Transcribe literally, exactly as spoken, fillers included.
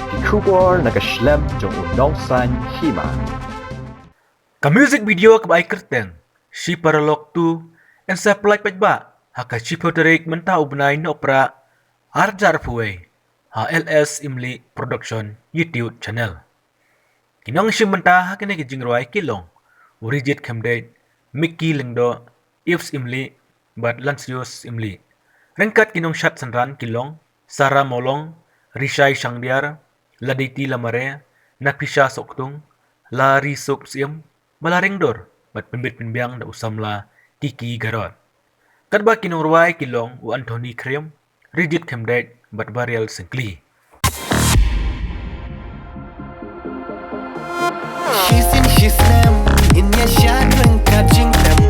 Ki khubor na ka shlem jong u Nongsaiñ Hima. Ka music video kaba ai kyrteng Shi Paralok tu yn sa pynlait paidbah ha ka shiphew tarik mynta u bnai Nohprah arhajar arphew wei ha L S Imli Production YouTube channel. Ki nongshim bynta ha kane ka jingrwai ki long u Rijit Khymdeit, Mickey Lyngdoh, Ives Imli bad Lancius Imli. Ryngkat ki nongshad synran ki long Sarah Mawlong, Rishai Shangdiar, Laditi Lamare, Naphisha Sohktung, Larisuk Syiem, Balaringdur bad pynbit pynbiang da u samla Kiki Garod. Katba ki nongrwai ki long u Anthony Khyriem, Rijit Khymdeit bad Barial Syngkli. Shisien shisnem in ïa shad ryngkat jingtem